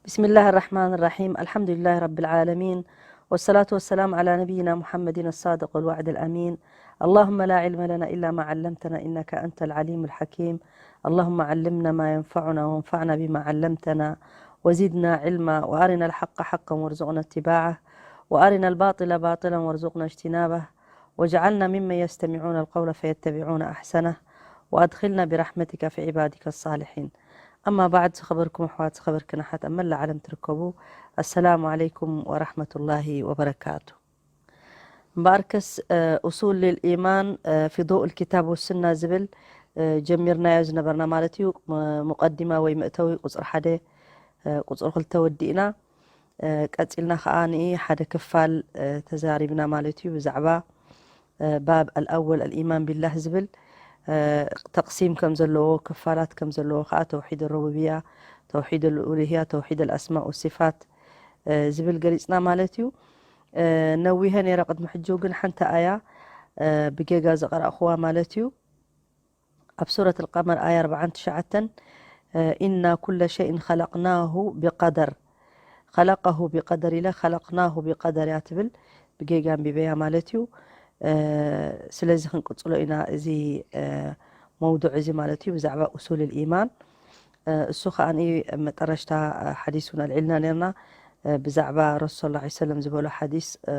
بسم الله الرحمن الرحيم. الحمد لله رب العالمين. والصلاة والسلام على نبينا محمد الصادق الوعد الأمين. اللهم لا علم لنا إلا ما علمتنا إنك أنت العليم الحكيم. اللهم علمنا ما ينفعنا وانفعنا بما علمتنا وزدنا علما وأرنا الحق حقا وارزقنا اتباعه وأرنا الباطل باطلا وارزقنا اجتنابه واجعلنا ممن يستمعون القول فيتبعون أحسنه وأدخلنا برحمتك في عبادك الصالحين. أما بعد، ዝኸበርኩም ኣሕዋት፣ ዝኸበርክን ኣሓት ኣብ መላእ ዓለም ትርከቡ፣ ኣሰላሙ ዓለይኩም ወራሕመቱላሂ ወበረካቱ። እምበኣርከስ፣ እ፣ ኡሱል ልልኢማን፣ እ፣ ፊ ዶእ ልኪታብ ወሱና ዝብል፣ እ፣ ጀሚርናዮ ዝነበርና ማለት እዩ። ም-፣ ሙቀዲማ ወይ መእተዊ ቁፅሪ ሓደ፣ እ፣ ቁፅሪ ክልተ ወዲእና። እ፣ ቀፂልና ከዓ ንኢ ሓደ ክፋል፣ እ፣ ተዛሪብና ማለት እዩ። ብዛዕባ፣ እ፣ ባብ ኣልኣወል ኣልኢማን ቢላህ ዝብል፣ እ፣ ተቕሲም ከም ዘለዎ፣ ክፋላት ከም ዘለዎ ከዓ ተውሒድ ሩቡብያ፣ ተውሒድ ልኡሉህያ፣ ተውሒድ ኣልኣስማእ ወሲፋት፣ እ፣ ዝብል ገሊፅና ማለት እዩ። እ፣ ነዊሀ ነይረ ቅድሚ ሕጂ፣ ግን ሓንቲ ኣያ፣ እ፣ ብጌጋ ዝቐረእኽዋ ማለት እዩ። ኣብ ሱረት ኣልቀመር ኣያ ኣርባዓን ትሽዓተን፣ እ፣ ኢና ኩለ ሸይን ኸለቅናሁ ብቀደር፣ ኸለቀሁ ብቀደር ኢለ ኸለቅናሁ ብቀደር እያ ትብል፣ ብጌጋ ኣንቢበያ ማለት እዩ። እ፣ ስለዚ ክንቅጽሎ ኢና እዚ፣ እ፣ መውዱዕ እዚ ማለት እዩ፣ ብዛዕባ ኡሱል ልኢማን። እ፣ እሱ ከኣ መጠረሽታ፣ እ፣ ሓዲስ እውን ኣልዒልና ነርና። እ፣ ብዛዕባ ረሱል ሰለላሁ ዐለይሂ ወሰለም ዝበሎ ሓዲስ፣ እ፣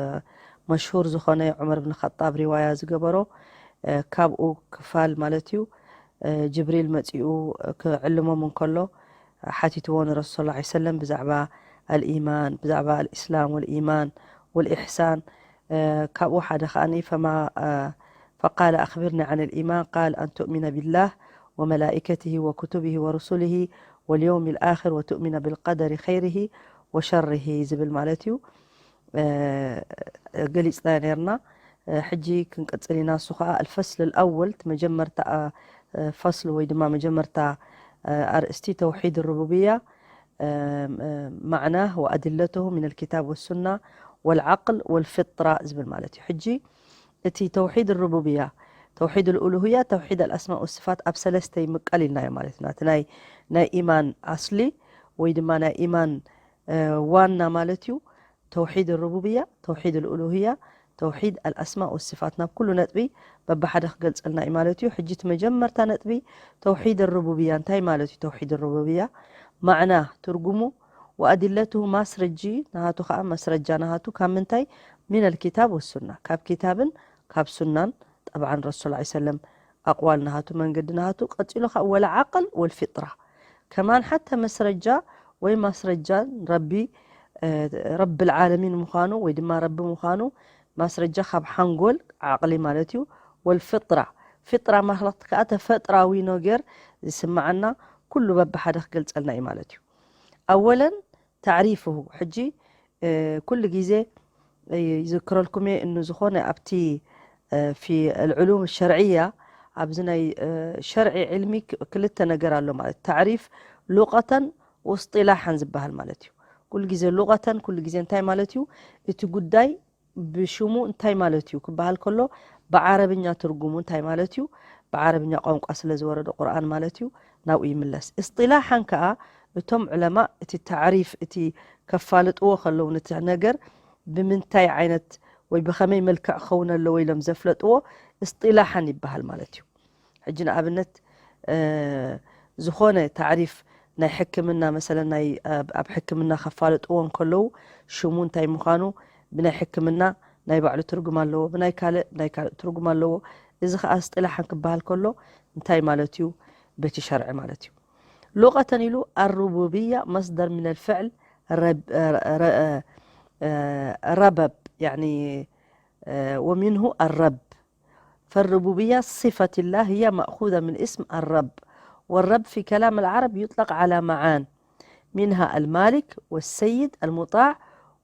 መሽሁር ዝኾነ ዑመር ብን ኸጣብ ሪዋያ ዝገበሮ፣ እ፣ ካብኡ ክፋል ማለት እዩ። እ፣ ጅብሪል መጺኡ ክዕልሞም እንከሎ ሓቲትዎ ንረሱል ሰለላሁ ዐለይሂ ወሰለም ብዛዕባ ኣልኢማን፣ ብዛዕባ ኣልኢስላም ወልኢማን ወልኢሕሳን። እ፣ ካብኡ ሓደ ከኣ ፈማ፣ እ፣ ፈቃለ ኣኽቢርኒ ዓን ልኢማን ቃል ኣን ትእሚነ ቢላህ ወመላኢከትህ ወክቱብህ ወሩሱልህ ወልየውም ልኣኽር ወትእሚነ ብልቀደሪ ኸይርህ ወሸርህ ዝብል ማለት እዩ። እ፣ ገሊጽናዮ ነርና። እ፣ ሕጂ ክንቅጽል ኢና። እሱ ኸኣ ኣልፈስል ኣልኣወል፣ እቲ መጀመርታ፣ እ፣ እ፣ ፈስል ወይ ድማ መጀመርታ፣ እ፣ ኣርእስቲ ተውሒድ ሩቡብያ፣ እ፣ እ፣ ማዕናህ ወኣድለትሁ ሚን ኣልኪታብ ወሱና ወልዓቅል ወልፍጥራ ዝብል ማለት እዩ። ሕጂ እቲ ተውሒድ ሩቡብያ፣ ተውሒድ ልኡሉህያ፣ ተውሒድ ኣልኣስማእ ወስፋት ኣብ ሰለስተ ይምቀል ኢልናዮ ማለት ኢና። እቲ ናይ፣ ናይ ኢማን ኣስሊ ወይ ድማ ናይ ኢማን፣ እ፣ ዋና ማለት እዩ። ተውሒድ ሩቡብያ፣ ተውሒድ ልኡሉህያ፣ ተውሒድ ኣልኣስማእ ወስፋት። ናብ ኩሉ ነጥቢ በብሓደ ክገልጸልና እዩ ማለት እዩ። ሕጂ እቲ መጀመርታ ነጥቢ ተውሒድ ሩቡብያ እንታይ ማለት እዩ? ተውሒድ ሩቡብያ ማዕና፣ ትርጉሙ፣ ወኣድለትሁ፣ ማስረጂ ናሃቱ፣ ከኣ መስረጃ ናሃቱ ካብ ምንታይ? ሚን ኣልኪታብ ወሱና፣ ካብ ኪታብን ካብ ሱናን፣ ጠብዓን ረሱል ሰለላሁ ዐለይሂ ወሰለም ኣቕዋል ናሃቱ፣ መንገዲ ናሃቱ፣ ቀጺሉ ከኣ ወልዓቅል ወልፊጥራ፣ ከማን ሓታ መስረጃ ወይ ማስረጃ ረቢ፣ እ፣ ረብል ዓለሚን ምዃኑ ወይ ድማ ረቢ ምዃኑ ማስረጃ ካብ ሓንጎል፣ ዓቕሊ ማለት እዩ። ወልፍጥራ፣ ፍጥራ ማለት ከኣ ተፈጥራዊ ነገር ዝስምዓና ኩሉ በብሓደ ክገልጸልና እዩ ማለት እዩ። ኣወለን ተዕሪፍሁ፣ ሕጂ፣ እ፣ ኩሉ ግዜ ይዝክረልኩም እየ፣ እኑ ዝኾነ ኣብቲ፣ እ፣ ፊ ኣልዕሉም ሸርዕያ፣ ኣብዚ ናይ፣ እ፣ ሸርዒ ዕልሚ ክ-፣ ክልተ ነገር ኣሎ ማለት፣ ታዕሪፍ ሉቀተን ወስጢላሓን ዝበሃል ማለት እዩ። ኩሉ ግዜ ሉቀተን፣ ኩሉ ግዜ እንታይ ማለት እዩ? እቲ ጉዳይ ብሽሙ እንታይ ማለት እዩ ክበሃል ከሎ፣ ብዓረብኛ ትርጉሙ እንታይ ማለት እዩ? ብዓረብኛ ቋንቋ ስለ ዝወረደ ቁርኣን ማለት እዩ፣ ናብኡ ይምለስ። እስጢላሓን ከኣ እቶም ዑለማ እቲ ታዕሪፍ፣ እቲ ከፋልጥዎ ከለዉ፣ ነቲ ነገር ብምንታይ ዓይነት ወይ ብኸመይ መልክዕ ክኸውን ኣለዎ ኢሎም ዘፍለጥዎ እስጢላሓን ይበሃል ማለት እዩ። ሕጂ ንኣብነት፣ እ፣ ዝኾነ ታዕሪፍ ናይ ሕክምና፣ መሰለን ናይ ኣብ፣ ኣብ ሕክምና ከፋልጥዎ እንከለዉ ሽሙ እንታይ ምዃኑ ብናይ ሕክምና ናይ ባዕሉ ትርጉም ኣለዎ፣ ብናይ ካልእ ናይ ካልእ ትርጉም ኣለዎ። እዚ ኸኣ እስጢላሓን ክበሃል ከሎ እንታይ ማለት እዩ? በቲ ሸርዒ ማለት እዩ። ሉቀተን ኢሉ ኣሩቡብያ መስደር ሚን ኣልፍዕል ረብ-፣ ረ-፣ ረ-፣ ረበብ፣ ያኒ፣ እ፣ ወሚንሁ ኣረብ። فالربوبية صفة الله هي مأخوذة من اسم الرب، والرب في كلام العرب يطلق على معان، منها المالك والسيد المطاع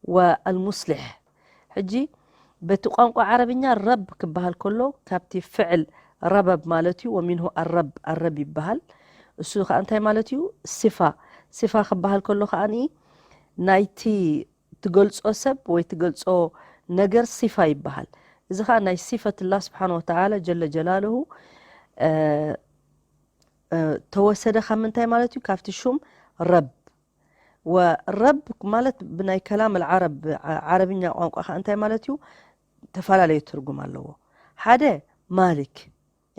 والمصلح. ሕጂ በቲ ቋንቋ ዓረብኛ ረብ ክበሃል ከሎ ካብቲ ፍዕል ረበብ ማለት እዩ። ወሚንሁ ኣረብ፣ ኣረብ ይበሃል። እሱ ከዓ እንታይ ማለት እዩ? ሲፋ። ሲፋ ክበሃል ከሎ ከዓኒ ናይቲ ትገልጾ ሰብ ወይ ትገልጾ ነገር ሲፋ ይበሃል። እዚ ኸዓ ናይ ሲፈት ኣላህ ስብሓን ወተዓላ ጀለ ጀላልሁ፣ እ፣ እ፣ ተወሰደ። ካብ ምንታይ ማለት እዩ? ካብቲ ሹም ረብ። ወረብ ማለት ብናይ ከላም ዓረብ፣ ዓረብኛ ቋንቋ ከ እንታይ ማለት እዩ? ተፈላለዩ ትርጉም ኣለዎ። ሓደ ማሊክ፣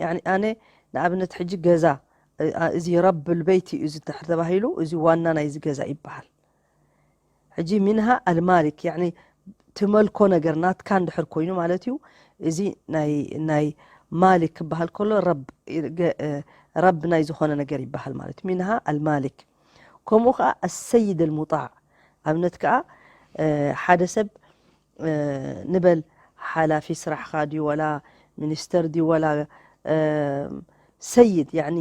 ያኒ ኣነ ንኣብነት ሕጂ ገዛ፣ እዚ ረብ ልበይቲ እዩ እዚ ተባሂሉ፣ እዚ ዋና ናይዚ ገዛ ይበሃል። ሕጂ ሚንሃ ኣልማሊክ፣ ያኒ ትመልኮ ነገር ናትካ እንድሕር ኮይኑ ማለት እዩ። እዚ ናይ ማሊክ ክበሃል ከሎ ረብ ናይ ዝኾነ ነገር ይበሃል ማለት እዩ። ሚንሃ ኣልማሊክ። ከምኡ ከዓ ኣሰይድ ኣልሙጣዕ፣ ኣብነት ከዓ ሓደ ሰብ ንበል ሓላፊ ስራሕኻ ድዩ ወላ ሚኒስተር ድዩ ወላ ሰይድ፣ ያኒ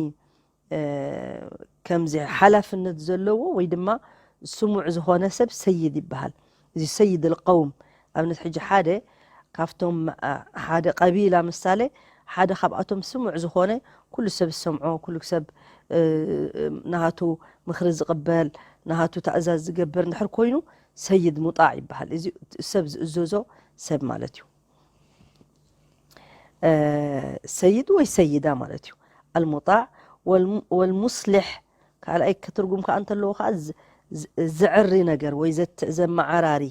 ከምዚ ሓላፍነት ዘለዎ ወይ ድማ ስሙዕ ዝኾነ ሰብ ሰይድ ይበሃል። እዚ ሰይድ ልቀውም ኣብነት ሕጂ ሓደ ካብቶም ሓደ ቀቢላ ምሳሌ ሓደ ካብኣቶም ስሙዕ ዝኾነ ኩሉ ሰብ ዝሰምዖ ኩሉ ሰብ ናሃቱ ምኽሪ ዝቕበል ናሃቱ ታእዛዝ ዝገብር እንድሕር ኮይኑ ሰይድ ሙጣዕ ይበሃል። እዚ ሰብ ዝእዘዞ ሰብ ማለት እዩ። ሰይድ ወይ ሰይዳ ማለት እዩ። ኣልሙጣዕ ወልሙስሊሕ ካልኣይ ክትርጉም ከዓ እንተለዎ ከዓ ዝዕሪ ነገር ወይ ዘመዓራሪ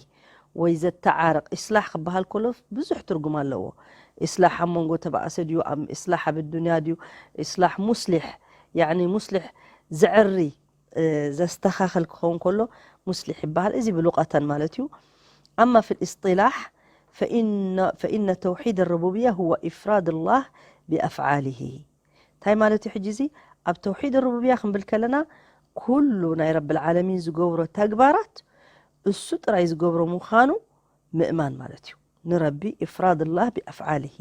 ወይ ዘተዓርቕ። ኢስላሕ ክበሃል ከሎ ብዙሕ ትርጉም ኣለዎ። ኢስላሕ ኣብ መንጎ ተባእሰ ድዩ፣ ኢስላሕ ኣብ ዱንያ ድዩ፣ ኢስላሕ ሙስሊሕ፣ ያኒ ሙስሊሕ ዝዕሪ ዘስተኻኸል ክኸውን ከሎ ሙስሊሕ ይበሃል። እዚ ብሉቐተን ማለት እዩ። ኣማ ፊ ልእስጢላሕ ፈኢነ ተውሒድ ሩቡብያ ሁወ ኢፍራድ ላህ ቢኣፍዓሊሂ። እንታይ ማለት እዩ? ሕጂ እዚ ኣብ ተውሒድ ሩቡብያ ክንብል ከለና ኩሉ ናይ ረብል ዓለሚን ዝገብሮ ተግባራት እሱ ጥራይ ዝገብሮ ምዃኑ ምእማን ማለት እዩ። ንረቢ ኢፍራድ ላህ ቢኣፍዓሊሂ፣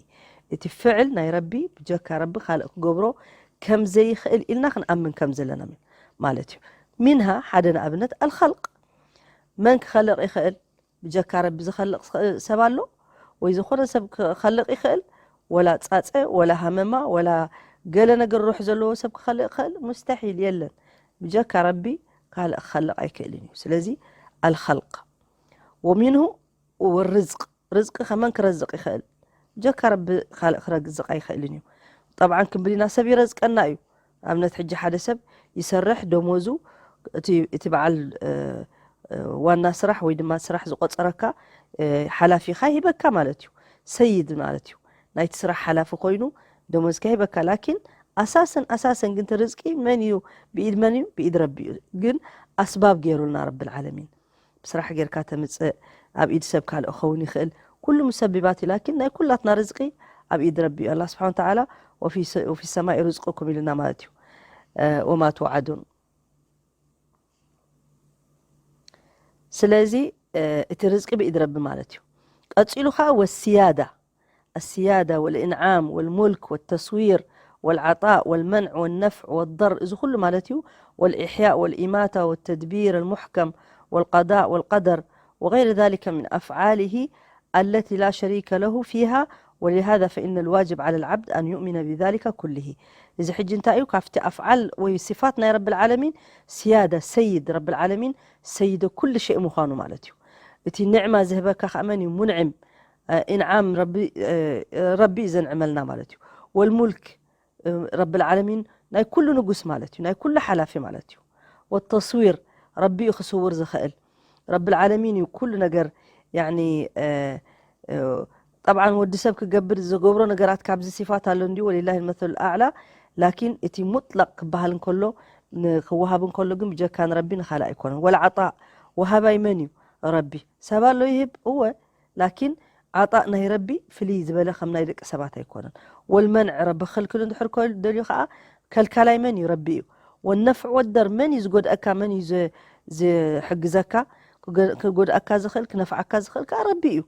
እቲ ፍዕል ናይ ረቢ ብጀካ ረቢ ካልእ ክገብሮ ከም ዘይኽእል ኢልና ክንኣምን ከም ዘለና ማለት እዩ። ሚንሃ ሓደ ንኣብነት ኣልኸልቅ፣ መን ክኸልቕ ይኽእል? ብጀካ ረቢ ዝኸልቕ ሰብ ኣሎ ወይ ዝኾነ ሰብ ክኸልቕ ይኽእል? ወላ ጻጸ ወላ ሃመማ ወላ ገለ ነገር ሩሕ ዘለዎ ሰብ ክኸልቕ ይኽእል? ሙስተሒል፣ የለን። ብጀካ ረቢ ካልእ ክኸልቕ ኣይክእልን እዩ። ስለዚ ኣልኸልቅ ወሚንሁ ወርዝቅ፣ ርዝቂ ከመን ክረዝቅ ይኽእል? ብጀካ ረቢ ካልእ ክረዝቅ ኣይኽእልን እዩ። ጠብዓን ክንብል ኢና ሰብ ይረዝቀና እዩ። ኣብነት ሕጂ ሓደ ሰብ ይሰርሕ ደሞዙ እቲ በዓል ዋና ስራሕ ወይ ድማ ስራሕ ዝቆፀረካ ሓላፊኻ ይህበካ ማለት እዩ። ሰይድ ማለት እዩ። ናይቲ ስራሕ ሓላፊ ኮይኑ ደሞዝካ ይህበካ። ላኪን ኣሳሰን ኣሳሰን ግን እቲ ርዝቂ መን እዩ? ብኢድ መን እዩ? ብኢድ ረቢ እዩ። ግን ኣስባብ ገይሩልና ረብል ዓለሚን። ብስራሕ ጌርካ ተምፅእ፣ ኣብ ኢድ ሰብ ካልእ ክኸውን ይኽእል። ኩሉ ሙሰቢባት እዩ። ላኪን ናይ ኩላትና ርዝቂ ኣብ ኢድ ረቢ እዩ። ኣላህ ስብሓን ተዓላ ወፊ ሰማኢ ርዝቅኩም ኢሉና ማለት እዩ። ወማ ትውዓዱን። ስለዚ እቲ ርዝቂ ብኢድ ረቢ ማለት እዩ። ቀፂሉ ከዓ ወስያዳ السيادة والإنعام والملك والتصوير والعطاء والمنع والنفع والضر، እዚ ኩሉ ማለት እዩ። والإحياء والإماتة والتدبير المحكم والقضاء والقدر وغير ذلك من أفعاله التي لا شريك له فيها، ولهذا فإن الواجب على العبد أن يؤمن بذلك كله. እዚ ሕጂ እንታይ እዩ? ካብቲ ኣፍዓል ወይ ሲፋት ናይ ረብል ዓለሚን ስያዳ ሰይድ ረብል ዓለሚን ሰይደ ኩሉ ሸይ ምዃኑ ማለት እዩ። እቲ ንዕማ ዝህበካ ከዓ መን እዩ? ሙንዕም ኢንዓም ረቢ እዩ ዘንዕመልና ማለት እዩ። ወልሙልክ ረብል ዓለሚን ናይ ኩሉ ንጉስ ማለት እዩ፣ ናይ ኩሉ ሓላፊ ማለት እዩ። ወተስዊር ረቢ እዩ ክስውር ዝኽእል። ረብል ዓለሚን እዩ ኩሉ ነገር። ያኒ ጠብዓን ወዲ ሰብ ክገብር ዝገብሮ ነገራት ካብዚ ሲፋት ኣሎ እንዲ ወሊላሂ መሰሉ ኣዕላ። ላኪን እቲ ሙጥለቅ ክበሃል እንከሎ ክወሃብ እንከሎ ግን ብጀካ ንረቢ ንኻልእ ኣይኮነን። ወልዓጣእ ወሃባይ መን እዩ? ረቢ። ሰብ ኣሎ ይህብ እወ ላኪን ዓጣእ ናይ ረቢ ፍልይ ዝበለ ከም ናይ ደቂ ሰባት ኣይኮነን። ወልመንዕ ረቢ ክኽልክል እንድሕር ደልዩ ከዓ ከልካላይ መን እዩ? ረቢ እዩ። ወነፍዕ ወደር መን እዩ ዝጎድኣካ? መን እዩ ዝሕግዘካ? ክጎድኣካ ዝኽእል ክነፍዓካ ዝኽእል ከዓ ረቢ እዩ።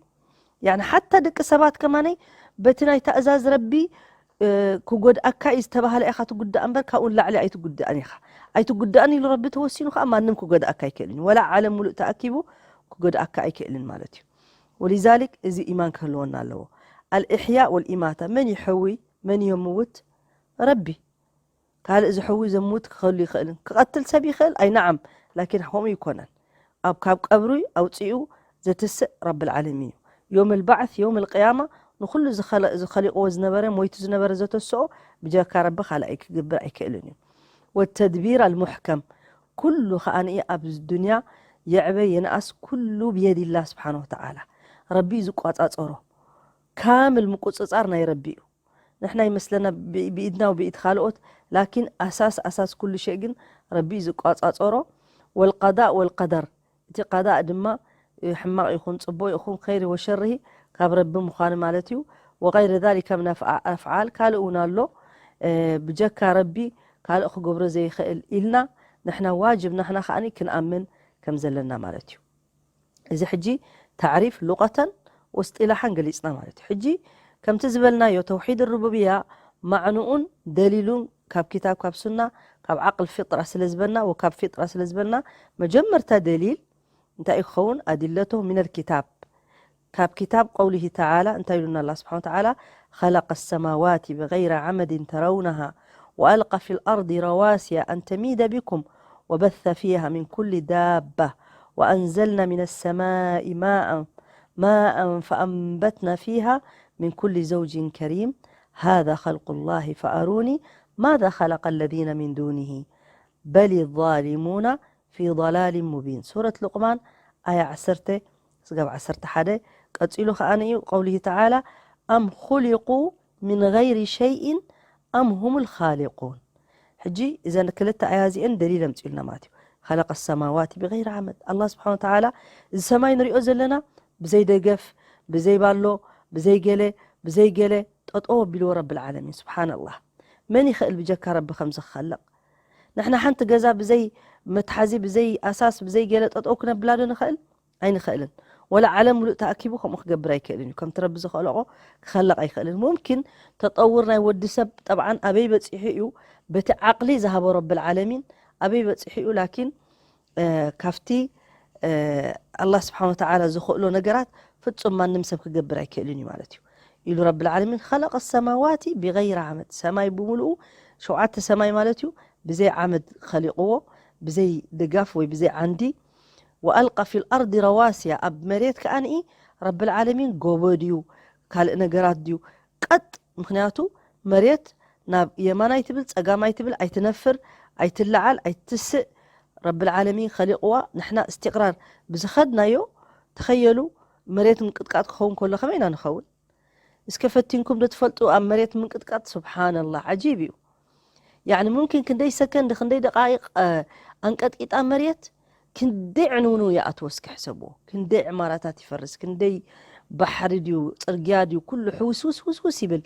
ያኒ ሓታ ደቂ ሰባት ከማነይ በቲ ናይ ታእዛዝ ረቢ ክጎድኣካ እዩ ዝተባህለ ኢኻ ትጉዳእ እምበር ካብኡ ንላዕሊ ኣይትጉዳእን ኢኻ። ኣይትጉዳእን ኢሉ ረቢ ተወሲኑ ከዓ ማንም ክጎድኣካ ኣይክእልን እዩ። ወላ ዓለም ሙሉእ ተኣኪቡ ክጎድኣካ ኣይክእልን ማለት እዩ። ወሊዛሊክ እዚ ኢማን ክህልወና ኣለዎ። ኣልእሕያእ ወልኢማታ መን ይሕዊ መን የምውት? ረቢ። ካልእ ዝሕዊ ዘምውት ክኸሉ ይኽእልን ክቐትል ሰብ ይኽእል ኣይ ነዓም። ላኪን ከምኡ ይኮነን። ኣብ ካብ ቀብሪ ኣውፂኡ ዘትስእ ረብል ዓለሚን እዩ። ዮም ልባዕት ዮም ልቅያማ ንኩሉ ዝኸሊቅዎ ዝነበረ ሞይቱ ዝነበረ ዘተስኦ ብጀካ ረቢ ካልእ ኣይክግብር ኣይክእልን እዩ። ወተድቢር ኣልሙሕከም ኩሉ ከኣ ኣብ ዱንያ የዕበ የንኣስ ኩሉ ብየዲላ ስብሓን ወተዓላ፣ ረቢ እዩ ዝቋጻጸሮ። ካምል ምቁጽጻር ናይ ረቢ እዩ። ንሕና ይመስለና ብኢድና ብኢድ ካልኦት፣ ላኪን ኣሳስ ኣሳስ ኩሉ ሸይ ግን ረቢ እዩ ዝቋጻጸሮ። ወልቀዳእ ወልቀደር፣ እቲ ቀዳእ ድማ ሕማቕ ይኹን ጽቡቕ ይኹን ኸይሪ ወሸርሂ ካብ ረቢ ምዃኑ ማለት እዩ። ወገይረ ዛሊከ ምን ኣፍዓል፣ ካልእ እውን ኣሎ ብጀካ ረቢ ካልእ ክገብሮ ዘይኽእል ኢልና ንሕና ዋጅብ ናህና ከኣ ክንኣምን ከም ዘለና ማለት እዩ። እዚ ሕጂ ታዕሪፍ ሉቐተን ወስጢላሓን ገሊጽና ማለት እዩ። ሕጂ ከምቲ ዝበልናዮ ተውሒድ ሩቡብያ ማዕንኡን ደሊሉን ካብ ኪታብ ካብ ሱና ካብ ዓቅል ፊጥራ ስለ ዝበልና ወካብ ፊጥራ ስለ ዝበልና መጀመርታ ደሊል እንታይ ክኸውን ኣድለቶ ሚነል ኪታብ ካብ ኪታብ ቀውሊሂ ተዓላ እንታይ ኢሉና ኣላ ስብሓን ተዓላ خلق السماوات بغير عمد ترونها وألقى في الأرض رواسي أن تميد بكم وبث فيها من كل دابة وأنزلنا من السماء ماء ماء فأنبتنا فيها من كل زوج كريم هذا خلق الله فأروني ماذا خلق الذين من دونه بل الظالمون في ضلال مبين ሱረት ሉቅማን ኣያ ዓሰርተ ስጋብ ዓሰርተ ሓደ ቀጺሉ ከኣ እዩ ቀውሊሂ ተዓላ أم خلقوا من غير شيء أم هم الخالقون ሕጂ እዘን ክልተ ኣያ እዚአን ደሊል ኣምጺኡልና ማለት እዩ። خلق السماوات بغير عمد ኣላ ስብሓን ተዓላ እዚ ሰማይ ንሪኦ ዘለና ብዘይ ደገፍ ብዘይ ባሎ ብዘይ ገለ ብዘይ ገለ ጠጠው ኣቢልዎ ረቢ ልዓለሚን ስብሓን ኣላህ። መን ይኽእል ብጀካ ረቢ ከምዚ ክኸልቕ? ንሕና ሓንቲ ገዛ ብዘይ መትሓዚ ብዘይ ኣሳስ ብዘይ ገለ ጠጠው ክነብላ ዶ ንኽእል? ኣይንኽእልን። ወላ ዓለም ሙሉእ ተኣኪቡ ከምኡ ክገብር ኣይክእልን እዩ። ከምቲ ረቢ ዝኸለቆ ክኸልቕ ኣይክእልን። ሙምኪን ተጠውር ናይ ወዲ ሰብ ጠብዓን ኣበይ በፂሑ እዩ በቲ ዓቕሊ ዝሃቦ ረብል ዓለሚን ኣበይ በፂሑ እዩ። ላኪን ካብቲ ኣላህ ስብሓን ወተዓላ ዝኽእሎ ነገራት ፍጹም ማንም ሰብ ክገብር ኣይክእልን እዩ ማለት እዩ ኢሉ ረብል ዓለሚን። خلق السماوات بغير عمد ሰማይ ብምሉኡ ሸውዓተ ሰማይ ማለት እዩ ብዘይ ዓመድ ኸሊቕዎ ብዘይ ድጋፍ ወይ ብዘይ ዓንዲ وألقى في الأرض رواسي ኣብ መሬት ከኣንኢ ረብል ዓለሚን ጎቦ ድዩ ካልእ ነገራት ድዩ ቀጥ ምኽንያቱ መሬት ናብ የማን ኣይትብል ጸጋም ኣይትብል ኣይትነፍር ኣይትለዓል ኣይትስእ ረብል ዓለሚን ኸሊቕዋ ንሕና እስትቕራር ብዝኸድናዮ ተኸየሉ መሬት ምንቅጥቃጥ ክኸውን ከሎ ከመይ ኢና ንኸውን እስከ ፈቲንኩም ዶ ትፈልጡ ኣብ መሬት ምንቅጥቃጥ ስብሓንላህ ዓጂብ እዩ ያዕኒ ሙምኪን ክንደይ ሰከንድ ክንደይ ደቃይቕ ኣንቀጥቂጣ መሬት ክንደይ ዕንውንው ይኣትዎ እስኪ ሕሰብዎ ክንደይ ዕማራታት ይፈርስ ክንደይ ባሕሪ ድዩ ጽርግያ ድዩ ኩሉ ሕውስውስ ውስውስ ይብል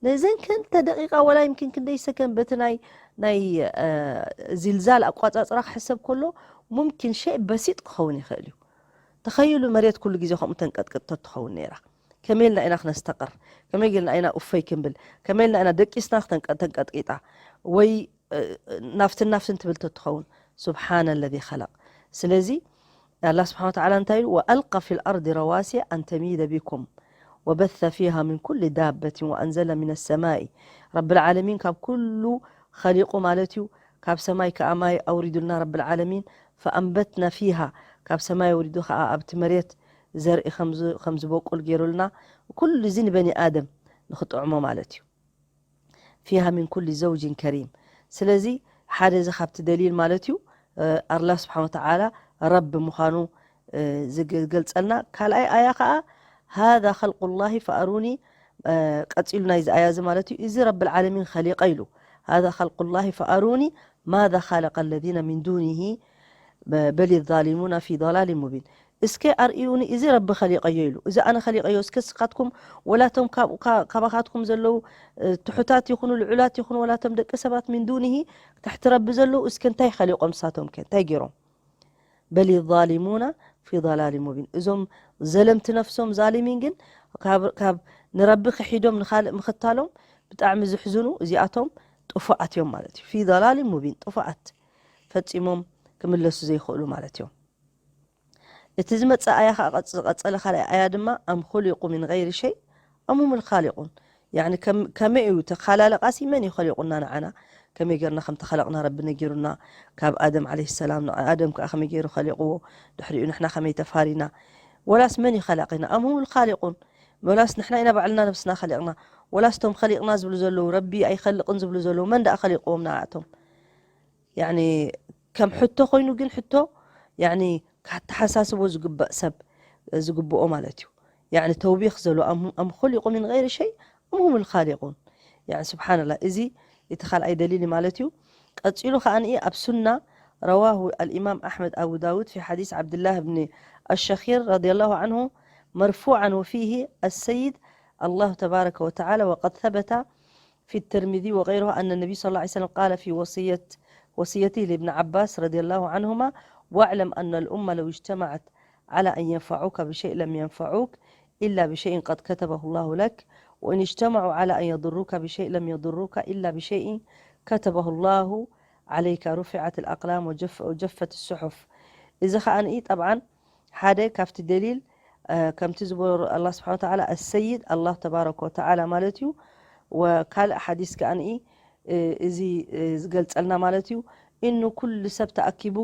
ነዘን ክልተ ደቂቃ ወላ ይምኪን ክንደይ ሰከንድ በቲ ናይ ናይ ዝልዛል ኣቋጻጽራ ክሕሰብ ከሎ ሙምኪን ሸይ በሲጥ ክኸውን ይኽእል እዩ ተኸይሉ መሬት ኩሉ ግዜ ከምኡ ተንቀጥቅጥ ተትኸውን ነይራ ከመይ ኢልና ኢና ክነስተቕር ከመይ ጌርና ኢና ኡፈይ ክንብል ከመይ ኢልና ኢና ደቂስና ተንቀጥቂጣ ወይ ናፍትን ናፍትን ትብል ተትኸውን ስብሓነ ለዚ ኸለቕ ስለዚ ኣላ ስብሓን ወተዓላ እንታይ ኢሉ ወኣልቃ ፊ ልኣርድ ረዋሲያ ኣን ተሚደ ቢኩም ወበተ ፊሃ ምን ኩል ዳበትን ወኣንዘለ ምን ሰማኢ ረቢ ልዓለሚን ካብ ኩሉ ኸሊቁ ማለት እዩ ካብ ሰማይ ከኣ ማይ ኣውሪዱልና ረቢ ልዓለሚን ፈኣንበትና ፊሃ ካብ ሰማይ ኣውሪዱ ከኣ ኣብቲ መሬት ዘርኢ ከም ዝበቁል ገይሩልና ኩሉ እዚ ንበኒ ኣደም ንኽጥዕሞ ማለት እዩ ፊሃ ምን ኩል ዘውጅን ከሪም ስለዚ ሓደ እዚ ካብቲ ደሊል ማለት እዩ ኣላ ስብሓን ወተዓላ ረቢ ምዃኑ ዝገልፀልና ካልኣይ ኣያ ከዓ ሃذا خلق الله فأروني ቀፂሉ ናይዚ ኣያ እዚ ማለት እዩ እዚ ረቢ ልዓለሚን ኸሊቀ ኢሉ ሃذا خلق الله فأروني ماذا خلق الذين من دونه بل الظالمون في ضلال مبين እስከ ኣርእዩኒ እዚ ረቢ ኸሊቀዮ ኢሉ እዚ ኣነ ኸሊቀዮ እስከ ስኻትኩም ወላቶም ካባኻትኩም ዘለዉ ትሑታት ይኹኑ ልዑላት ይኹኑ ወላቶም ደቂ ሰባት ምን ዱንሂ ትሕቲ ረቢ ዘለዉ እስከ እንታይ ኸሊቆም ንሳቶም ከ እንታይ ገይሮም በል ዛሊሙና ፊ ضላል ሙቢን እዞም ዘለምቲ ነፍሶም ዛሊሚን ግን ካብ ንረቢ ክሒዶም ንኻልእ ምኽታሎም ብጣዕሚ ዝሕዝኑ እዚኣቶም ጥፉኣት እዮም ማለት እዩ ፊ ضላል ሙቢን ጥፉኣት ፈጺሞም ክምለሱ ዘይኽእሉ ማለት እዮም እቲ ዝመጽእ ኣያ ከዓ ዝቐጸለ ካልኣይ ኣያ ድማ ኣም ኹሊቁ ምን ገይሪ ሸይ ኣም ሁም ልኻሊቁን ያኒ ከመይ እዩ ተኻላለቃሲ መን እዩ ኸሊቁና ንዓና ከመይ ገርና ከም ተኸለቅና ረቢ ነጊሩና ካብ ኣደም ዓለይሂ ሰላም ንኣደም ከዓ ከመይ ገይሩ ኸሊቅዎ ድሕሪኡ ንሕና ከመይ ተፋሪና ወላስ መን እዩ ኸላቂና ኣም ሁም ልኻሊቁን ወላስ ንሕና ኢና ባዕልና ነብስና ኸሊቅና ወላስ ቶም ኸሊቅና ዝብሉ ዘለዉ ረቢ ኣይኸልቅን ዝብሉ ዘለዉ መን ደኣ ኸሊቅዎም ንዓእቶም ያኒ ከም ሕቶ ኮይኑ ግን ሕቶ ያኒ ካተሓሳስቦ ዝግባእ ሰብ ዝግብኦ ማለት እዩ። ያኒ ተውቢኽ ዘሎ أم خلقوا من غير شيء أم هم الخالقون. ያኒ ስብሓንላ፣ እዚ እቲ ካልኣይ ደሊል ማለት እዩ። ቀጺሉ ከኣ ኣብ ሱና رواه الإمام أحمد أبو داود في حديث عبد الله بن الشخير رضي الله عنه مرفوعا وفيه السيد الله تبارك وتعالى، وقد ثبت في الترمذي وغيره أن النبي صلى الله عليه وسلم قال في وصية وصيته لابن عباس رضي الله عنهما: واعلم أن الأمة لو اجتمعت على أن ينفعوك بشيء لم ينفعوك إلا بشيء قد كتبه الله لك، وإن اجتمعوا على أن يضروك بشيء لم يضروك إلا بشيء كتبه الله عليك، رفعت الأقلام وجف وجفت الصحف. إذا خان إي طبعا حدا كافت دليل، ከምቲ ዝበሎ ኣላህ ስብሓን ወተዓላ ኣሰይድ ኣላህ ተባረከ ወተዓላ ማለት እዩ። ወካልእ ሓዲስ ከኣ እዚ ዝገልጸልና ማለት እዩ። እኑ ኩሉ ሰብ ተኣኪቡ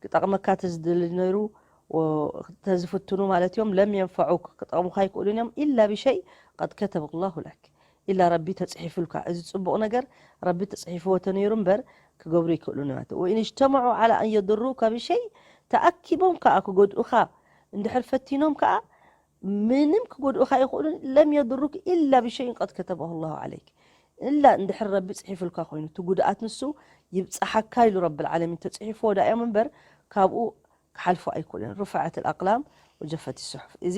ክጠቕመካ ተዝደሊ ነይሩ ተዝፍትኑ ማለት እዮም። ለም የንፈዑክ ክጠቕሙካ ኣይክእሉን እዮም። ኢላ ብሸይ ቀድ ከተበ ላሁ ለክ ኢላ ረቢ ተፅሒፉልካ። እዚ ፅቡቕ ነገር ረቢ ተፅሒፍዎ ተነይሩ እምበር ክገብሩ ይክእሉን እዮም። ወኢን እጅተመዑ ዓላ ኣን የድሩካ ብሸይ ተኣኪቦም ከዓ ክጎድኡኻ እንድሕር ፈቲኖም ከዓ ምንም ክጎድኡኻ ይኽእሉን። ለም የድሩክ ኢላ ብሸይን ቀድ ከተበሁ ላሁ ዓለይክ። እላ እንድሕር ረቢ ጽሒፉልካ ኮይኑ እቲ ጉድኣት ንሱ ይብጽሓካ ኢሉ ረብል ዓለሚን ተጽሒፍዎ ዳእዮም እምበር ካብኡ ክሓልፉ ኣይክእሉን። ሩፍዐት ኣልኣቅላም ወጀፈት ስሑፍ። እዚ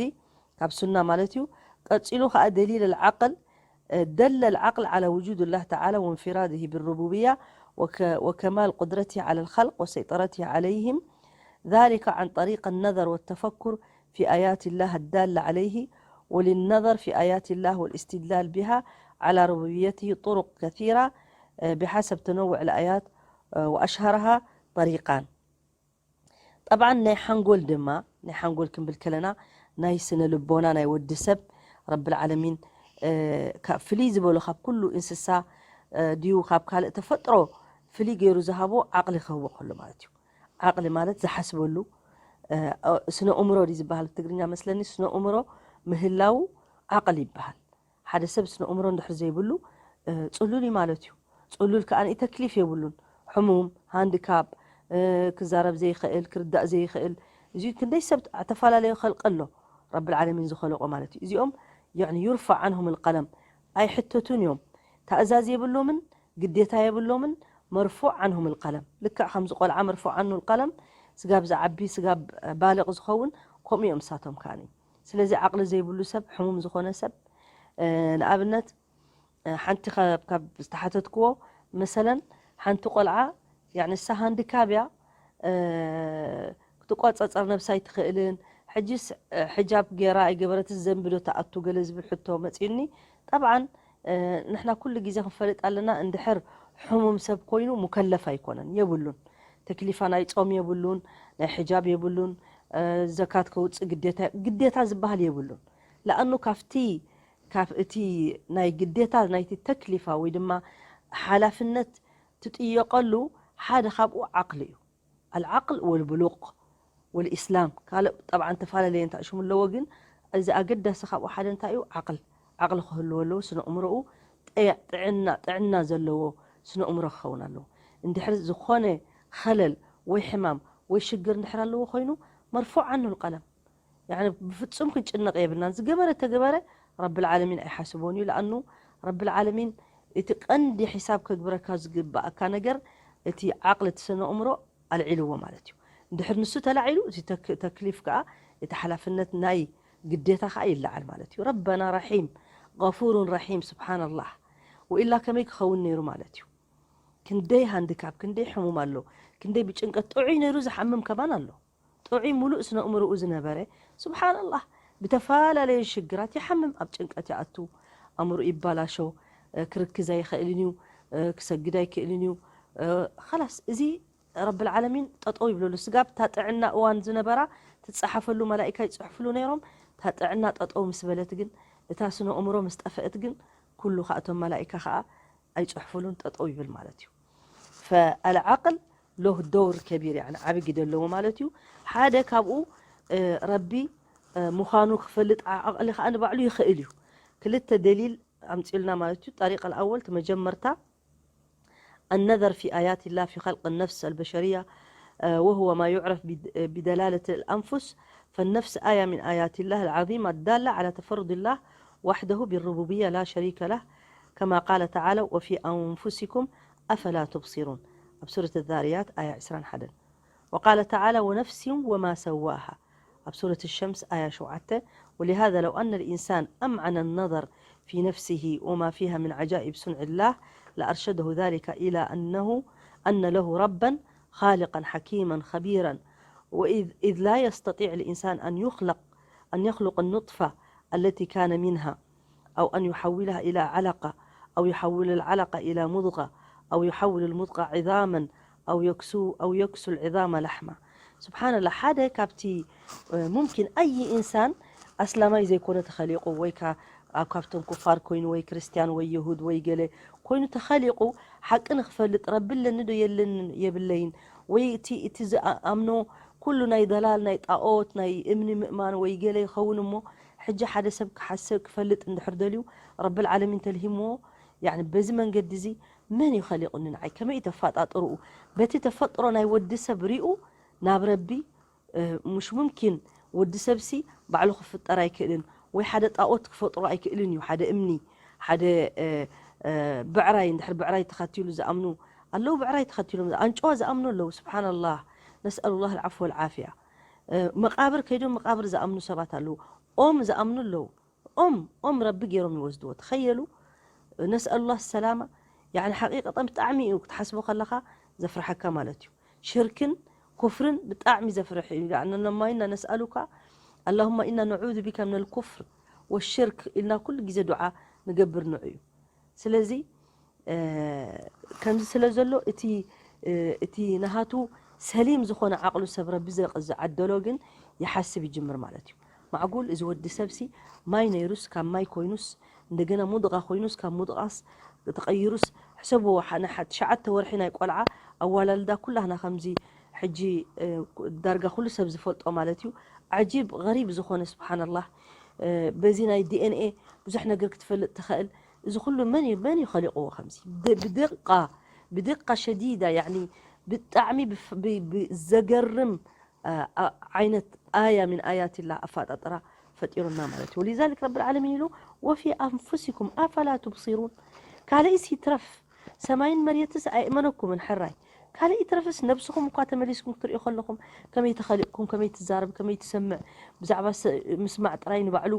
ካብ ሱና ማለት እዩ። ቀጺሉ ከዓ ደሊል ኣልዓቅል دل العقل على وجود الله تعالى وانفراده بالربوبية وك وكمال قدرته على الخلق وسيطرته عليهم، ذلك عن طريق النظر والتفكر في آيات الله الدالة عليه، وللنظر في آيات الله والاستدلال بها على ربوبيته طرق كثيرة، آه، بحسب تنوع الآيات، آه، وأشهرها طريقان. ጠብዓን ናይ ሓንጎል ድማ፣ ናይ ሓንጎል ክንብል ከለና ናይ ስነ ልቦና ናይ ወዲ ሰብ ረብል ዓለሚን፣ እ፣ ካብ ፍልይ ዝበሎ ካብ ኩሉ እንስሳ፣ እ፣ ድዩ ካብ ካልእ ተፈጥሮ ፍልይ ገይሩ ዝሃቦ ዓቕሊ ክህቦ ከሎ ማለት እዩ። ዓቕሊ ማለት ዝሓስበሉ፣ እ፣ ስነ እምሮ ድዩ ዝበሃል ብትግርኛ መስለኒ፣ ስነ እምሮ ምህላው ዓቕሊ ይበሃል። ሓደ ሰብ ስነ እምሮ እንድሕር ዘይብሉ፣ እ፣ ጽሉል እዩ ማለት እዩ። ጽሉል ከኣ ተክሊፍ የብሉን። ሕሙም፣ ሃንድካፕ፣ እ፣ ክዛረብ ዘይኽእል፣ ክርዳእ ዘይኽእል፣ እዚ ክንደይ ሰብ ኣተፈላለዩ ኸልቂ ኣሎ ረብል ዓለሚን ዝኸለቆ ማለት እዩ። እዚኦም ያኒ ዩርፋዕ ዓንሁም ልቀለም ኣይሕተቱን እዮም። ታእዛዝ የብሎምን ግዴታ የብሎምን። መርፉዕ ዓንሁም ልቀለም ልክዕ ከምዚ ቆልዓ መርፉዕ ዓኑ ልቀለም ስጋብ ዝዓቢ ስጋብ ባልቕ ዝኸውን ከምኡ እዮም እሳቶም ከኣኒ። ስለዚ ዓቕሊ ዘይብሉ ሰብ ሕሙም ዝኾነ ሰብ፣ እ፣ ንኣብነት ሓንቲ ካብ ዝተሓተትክዎ መሰለን ሓንቲ ቆልዓ ያኒ ንሳ ሃንዲካብ እያ ክትቆፀፀር ነብሳ ኣይትኽእልን። ሕጂስ ሕጃብ ገይራ ኣይገበረትስ ዘንቢ ዶ ትኣቱ ገለ ዝብል ሕቶ መፂኡኒ። ጠብዓን ንሕና ኩሉ ግዜ ክንፈልጥ ኣለና እንድሕር ሕሙም ሰብ ኮይኑ ሙከለፍ ኣይኮነን የብሉን። ተክሊፋ ናይ ፆም የብሉን፣ ናይ ሕጃብ የብሉን፣ ዘካት ከውፅእ ግዴታ ግዴታ ዝበሃል የብሉን። ለኣኑ ካብቲ ካብ እቲ ናይ ግዴታ ናይቲ ተክሊፋ ወይ ድማ ሓላፍነት ትጥየቐሉ ሓደ ካብኡ ዓቕሊ እዩ። ኣልዓቅል ወልብሉቕ ወልኢስላም ካልእ ጠብዓን ተፈላለየ እንታይ ሽሙ ኣለዎ፣ ግን እዚ ኣገዳሲ ካብኡ ሓደ እንታይ እዩ? ዓቕል። ዓቕሊ ክህልዎ ኣለዎ፣ ስነ እምሮኡ ጥዕና ጥዕና ዘለዎ ስነ እምሮ ክኸውን ኣለዎ። እንድሕር ዝኾነ ኸለል ወይ ሕማም ወይ ሽግር እንድሕር ኣለዎ ኮይኑ መርፉዕ ዓኑ ልቀለም። ያኒ ብፍጹም ክንጭነቕ የብልናን። ዝገበረ ተገበረ ረብል ዓለሚን ኣይሓስቦን እዩ። ለኣኑ ረብል ዓለሚን እቲ ቀንዲ ሒሳብ ከግብረካ ዝግባኣካ ነገር እቲ ዓቕሊ እቲ ስነ እምሮ ኣልዒልዎ ማለት እዩ። እንድሕር ንሱ ተላዒሉ እቲ ተክ- ተክሊፍ ከዓ እቲ ሓላፍነት ናይ ግዴታ ከዓ ይለዓል ማለት እዩ። ረበና ረሒም غفور رحيم سبحان الله። ወኢላ ከመይ ክኸውን ነይሩ ማለት እዩ። ክንደይ ሃንድካፕ ክንደይ ሕሙም ኣሎ። ክንደይ ብጭንቀት ጥዑይ ነይሩ ዝሓምም ከማን ኣሎ። ጥዑይ ሙሉእ ስነ እምርኡ ዝነበረ ስብሓንላህ ብተፈላለየ ሽግራት ይሓምም። ኣብ ጭንቀት ይኣቱ። ኣእምርኡ ይባላሾ። ክርክዝ ኣይኽእልን እዩ። ክሰግድ ኣይክእልን እዩ። ኸላስ እዚ ረብል ዓለሚን ጠጠው ይብለሉ። ስጋብ እታ ጥዕና እዋን ዝነበራ ትፀሓፈሉ መላኢካ ይፅሕፍሉ ነይሮም። እታ ጥዕና ጠጠው ምስ በለት ግን እታ ስነ እምሮ ምስ ጠፈእት ግን ኩሉ ከዓ እቶም መላኢካ ከዓ ኣይፅሕፍሉን ጠጠው ይብል ማለት እዩ። ፈኣልዓቅል ሎህ ደውር ከቢር ያኒ ዓብይ ግደ ኣለዎ ማለት እዩ። ሓደ ካብኡ ረቢ ምዃኑ ክፈልጥ ዓቕሊ ከዓ ንባዕሉ ይኽእል እዩ። ክልተ ደሊል ኣምፅኡልና ማለት እዩ። ጠሪቅ ኣልኣወል እቲ መጀመርታ النظر في آيات الله في خلق النفس البشرية آه، وهو ما يعرف بد-، بدلالة الأنفس، فالنفس آية من آيات الله العظيمة الدالة على تفرد الله وحده بالربوبية لا شريك له، كما قال تعالى: "وفي أنفسكم أفلا تبصرون". ኣብ ሱረት الذاريات آية عشرين حدا. وقال تعالى: "ونفس وما سواها". ኣብ ሱረት الشمس آية شوعته. ولهذا لو أن الإنسان أمعن النظر في نفسه وما فيها من عجائب صنع الله لأرشده ذلك إلى أنه، أن له ربا خالقا حكيما خبيرا، وإذ، إذ لا يستطيع الإنسان أن يخلق، أن يخلق النطفة التي كان منها، أو أن يحولها إلى علقة، أو يحول العلقة إلى مضغة، أو يحول المضغة عظاما، أو يكسو، أو يكسو العظام لحما. سبحان الله، ሓደ ካብቲ፣ እ፣ ممكن أي إنسان ኣስላማይ ዘይኮነ ተኸሊቑ፣ ወይ ከ-፣ ኣብ ካብቶም ኩፋር ኮይኑ፣ ወይ ክርስትያን፣ ወይ የሁድ፣ ወይ ገለ ኮይኑ ተኸሊቑ፣ ሓቂ ንኽፈልጥ ረቢ ኣለኒ ዶ የለን፣ የብለይን፣ ወይ እቲ፣ እቲ ዝኣምኖ ኩሉ ናይ ደላል፣ ናይ ጣኦት፣ ናይ እምኒ ምእማን ወይ ገለ ይኸውን እሞ፣ ሕጂ ሓደ ሰብ ክሓስብ ክፈልጥ እንድሕር ደልዩ፣ ረብል ዓለሚን ተልሂምዎ፣ ያዕኒ በዚ መንገዲ እዚ መን እዩ ኸሊቑኒ ንዓይ? ከመይ እዩ ተፈጣጥርኡ? በቲ ተፈጥሮ ናይ ወዲ ሰብ ሪኡ ናብ ረቢ፣ እ፣ مش ممكن ወዲ ሰብሲ ባዕሉ ክፍጠር ኣይክእልን፣ ወይ ሓደ ጣኦት ክፈጥሮ ኣይክእልን እዩ። ሓደ እምኒ፣ ሓደ፣ እ፣ እ፣ ብዕራይ፣ እንድሕር ብዕራይ ተኸቲሉ ዝኣምኑ ኣለዉ፣ ብዕራይ ተኸቲሎም፣ ኣንጭዋ ዝኣምኑ ኣለዉ። ስብሓንላህ፣ ነስኣሉላህ ልዓፍወ ወልዓፍያ። እ፣ መቃብር ከይዶም መቃብር ዝኣምኑ ሰባት ኣለዉ፣ ኦም ዝኣምኑ ኣለዉ። ኦም፣ ኦም ረቢ ገይሮም ይወስድዎ። ተኸየሉ፣ ነስኣሉ ላህ ሰላማ። ያዕኒ ሓቂቀጠን ብጣዕሚ እዩ ክትሓስቦ ከለኻ ዘፍርሐካ ማለት እዩ። ሽርክን ኩፍርን ብጣዕሚ ዘፍርሕ እዩ። ያዕኒ ለማ ኢና ነስኣሉካ፣ اللهم إنا نعوذ بك من الكفر والشرك ኢልና ኩሉ ግዜ ዱዓ ንገብር ንዑ እዩ። ስለዚ እ፣ ከምዚ ስለ ዘሎ እቲ፣ እ፣ እቲ ናሃቱ ሰሊም ዝኾነ ዓቕሉ ሰብ ረቢ ዘ-፣ ዝዓደሎ ግን ይሓስብ ይጅምር ማለት እዩ። ማዕጉል እዚ ወዲ ሰብሲ ማይ ነይሩስ ካብ ማይ ኮይኑስ፣ እንደገና ሙድቓ ኮይኑስ ካብ ሙድቓስ ተቐይሩስ፣ ሕሰብዎ፣ ሓ-፣ ናይ ሓ-፣ ትሽዓተ ወርሒ ናይ ቆልዓ ኣዋላልዳ ኩላህና ከምዚ ሕጂ፣ እ፣ ዳርጋ ኩሉ ሰብ ዝፈልጦ ማለት እዩ። ዓጂብ፣ ገሪብ ዝኾነ፣ ስብሓንላህ፣ እ፣ በዚ ናይ ዲ ኤን ኤ ብዙሕ ነገር ክትፈልጥ ትኽእል። እዚ ኩሉ መን እዩ፣ መን እዩ ኸሊቕዎ ከምዚ? ብ-፣ ብድቃ፣ ብድቃ ሸዲዳ፣ ያዕኒ ብጣዕሚ ብፍ-፣ ብ-፣ ብዘገርም፣ አ፣ አ፣ ዓይነት ኣያ ምን ኣያትላ ኣፈጣጥራ ፈጢሩና ማለት እዩ። ወሊዛሊክ ረብል ዓለሚን ኢሉ፣ "ወፊ ኣንፉሲኩም ኣፈላ ቱብሲሩን?" ካልእስ ይትረፍ፣ ሰማይን መሬትስ ኣይእመነኩምን ሕራይ። ካልእ ይትረፍስ ነብስኹም እኳ ተመሊስኩም ክትርእዩ ከለኹም ከመይ ተኸሊቕኩም፣ ከመይ ትዛረብ፣ ከመይ ትሰምዕ፣ ብዛዕባ ሰ-፣ ምስማዕ ጥራይ ንባዕሉ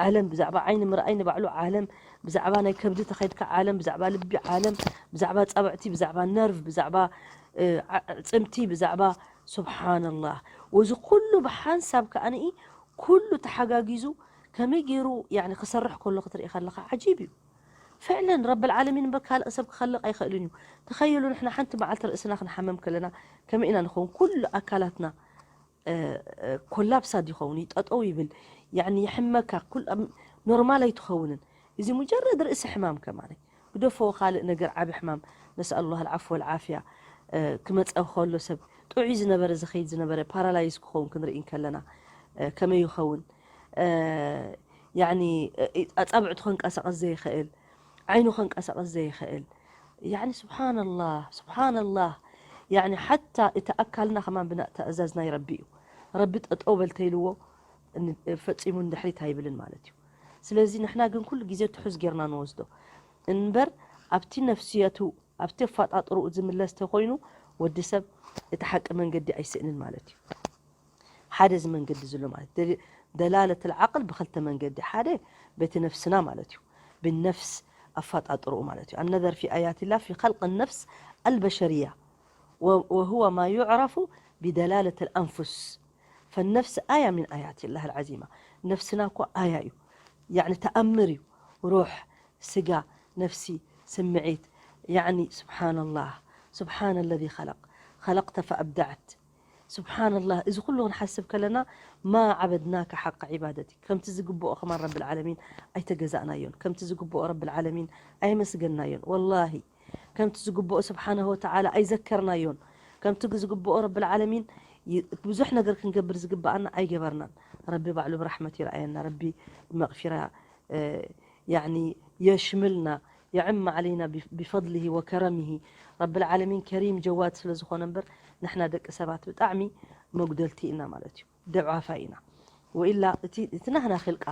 ዓለም፣ ብዛዕባ ዓይኒ ምርኣይ ንባዕሉ ዓለም፣ ብዛዕባ ናይ ከብዲ ተኸይድካ ዓለም፣ ብዛዕባ ልቢ ዓለም፣ ብዛዕባ ጻብዕቲ፣ ብዛዕባ ነርቭ፣ ብዛዕባ፣ እ፣ ዓ-፣ ኣዕጽምቲ፣ ብዛዕባ፣ ሱብሓነላህ። ወዚ ኩሉ ብሓንሳብ ከኣ ንኢ ኩሉ ተሓጋጊዙ ከመይ ገይሩ፣ ያዕኒ፣ ክሰርሕ ከሎ ክትርኢ ከለኻ ዓጂብ እዩ። ፍዕለን ረብል ዓለሚን እምበር ካልእ ሰብ ክኸልቕ ኣይኽእልን እዩ። ተኸየሉ፣ ንሕና ሓንቲ መዓልቲ ርእስና ክንሓመም ከለና ከመይ ኢና ንኸውን? ኩሉ ኣካላትና፣ እ፣ እ፣ ኮላፕስ ኣድ ይኸውን፣ ይጠጠው ይብል፣ ያዕኒ ይሕመካ፣ ኩል-፣ ኣም-፣ ኖርማል ኣይትኸውንን። እዚ ሙጀረድ ርእሲ ሕማም ከማን ግደፎ፣ ካልእ ነገር ዓቢ ሕማም፣ ነስኣሉላህ ኣልዓፍወ ወልዓፍያ፣ እ፣ ክመጸ ከሎ ሰብ ጥዑይ ዝነበረ፣ ዝኸይድ ዝነበረ ፓራላይዝ ክኸውን ክንርኢ እንከለና፣ እ፣ ከመይ ይኸውን? እ፣ ያዕኒ፣ እ፣ ኣጻብዕቱ ከንቀሳቐስ ዘይኽእል፣ ዓይኑ ከንቀሳቐስ ዘይኽእል፣ ያዕኒ፣ ስብሓንላህ፣ ስብሓንላህ። ያዕኒ፣ ሓታ እቲ ኣካልና ከማን ብና-፣ ትእዛዝ ናይ ረቢ እዩ። ረቢ ጠጠው በል ተይልዎ፣ ን-፣ ፈጺሙ ንድሕሪት ኣይብልን ማለት እዩ። ስለዚ ንሕና ግን ኩሉ ግዜ ትሑዝ ጌርና ንወስዶ እምበር፣ ኣብቲ ነፍስየቱ፣ ኣብቲ ኣፈጣጥርኡ ዝምለስ ተኾይኑ፣ ወዲ ሰብ እቲ ሓቂ መንገዲ ኣይስእንን ማለት እዩ። ሓደ እዚ መንገዲ ዘሎ ማለት ደል-፣ ደላለተል ዓቕል ብኽልተ መንገዲ፣ ሓደ በቲ ነፍስና ማለት እዩ፣ ብነፍስ ኣፈጣጥርኡ ማለት እዩ። النظر في آيات الله في خلق النفس البشرية، و-، وهو ما يعرف بدلالة الأنفس، فالنفس آية من آيات الله العظيمة። ነፍስና እኮ ኣያ እዩ፣ ያዕኒ ተኣምር እዩ። ሩሕ፣ ስጋ፣ ነፍሲ፣ ስምዒት፣ ያዕኒ ስብሓንላህ፣ سبحان الذي خلق، خلقت فأبدعت. ስብሓንላህ፣ እዚ ኩሉ ክንሓስብ ከለና፣ ማ ዓበድናከ ሓቂ ዒባደቲ፣ ከምቲ ዝግብኦ ከማን ረብል ዓለሚን ኣይተገዛእናዮን፣ ከምቲ ዝግብኦ ረብል ዓለሚን ኣየመስገናዮን። ወላሂ፣ ከምቲ ዝግብኦ ስብሓነሁ ወተዓላ ኣይዘከርናዮን፣ ከምቲ ዝግብኦ ረብል ዓለሚን ይ-፣ ብዙሕ ነገር ክንገብር ዝግብኣና ኣይገበርናን። ረቢ ባዕሉ ብራሕመት ይርኣየና፣ ረቢ ብመቕፊራ፣ እ፣ ያዕኒ የሽምልና፣ የዕም ዓለይና ቢ-፣ ቢፈድሊሂ ወከረሚሂ። ረብል ዓለሚን ከሪም ጀዋድ ስለ ዝኾነ እምበር፣ ንሕና ደቂ ሰባት ብጣዕሚ መጉደልቲ ኢና ማለት እዩ። ደዓፋ ኢና። ወኢላ እቲ፣ እቲ ናህና ኽልቃ፣